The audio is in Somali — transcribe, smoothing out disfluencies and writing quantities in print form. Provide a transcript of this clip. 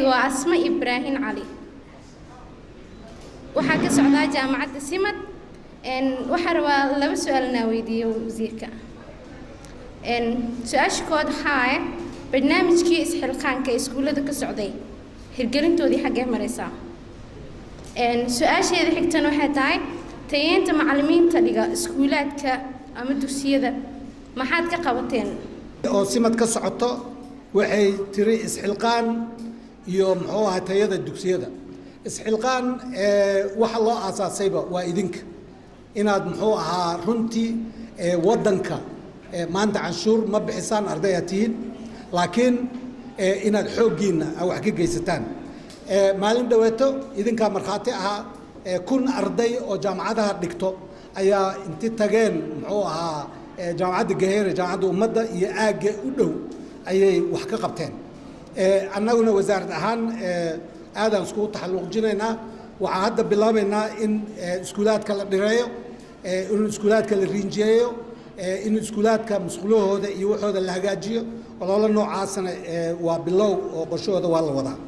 Magacaygu waa Asma Ibraahin Cali, waxaa ka socdaa jaamacadda Simad. Waxaa rabaa laba su-aal inaa weydiiyo wasiirka. Su-aasha kood waxaa waaye, barnaamijkii isxilqaanka ee iskuullada ka socday hirgelintoodii xaggee maraysaa? Su-aasheeda xigtana waxay tahay, tayeynta macallimiinta dhiga iskuulaadka ama dugsiyada maxaad ka qabateen? Oo Simad ka socoto waxay tiri isxilqaan iyo muxuu ahaa tayada dugsiyada. Isxilqaan waxa loo aasaasayba waa idinka inaad muxuu ahaa runtii waddanka maanta canshuur ma bixisaan, arday aad tihiin, laakiin inaad xooggiinna wax ka geysataan. Maalin dhoweeto idinkaa markhaati ahaa, 1000 arday oo jaamacadaha dhigto ayaa inti tageen muxuu ahaa jaamacadda Gaheere, Jaamacadda Ummadda iyo aagga u dhow ayay wax ka qabteen. Annaguna wasaarad ahaan aadaan iskugu taxalluqjinaynaa. Waxaan hadda bilaabaynaa in iskuulaadka la dhireeyo, in iskuulaadka la riinjiyeeyo, in iskuulaadka musqulahooda iyo waxooda la hagaajiyo. Ololo noocaasna waa bilow oo qorshahooda waa la wadaa.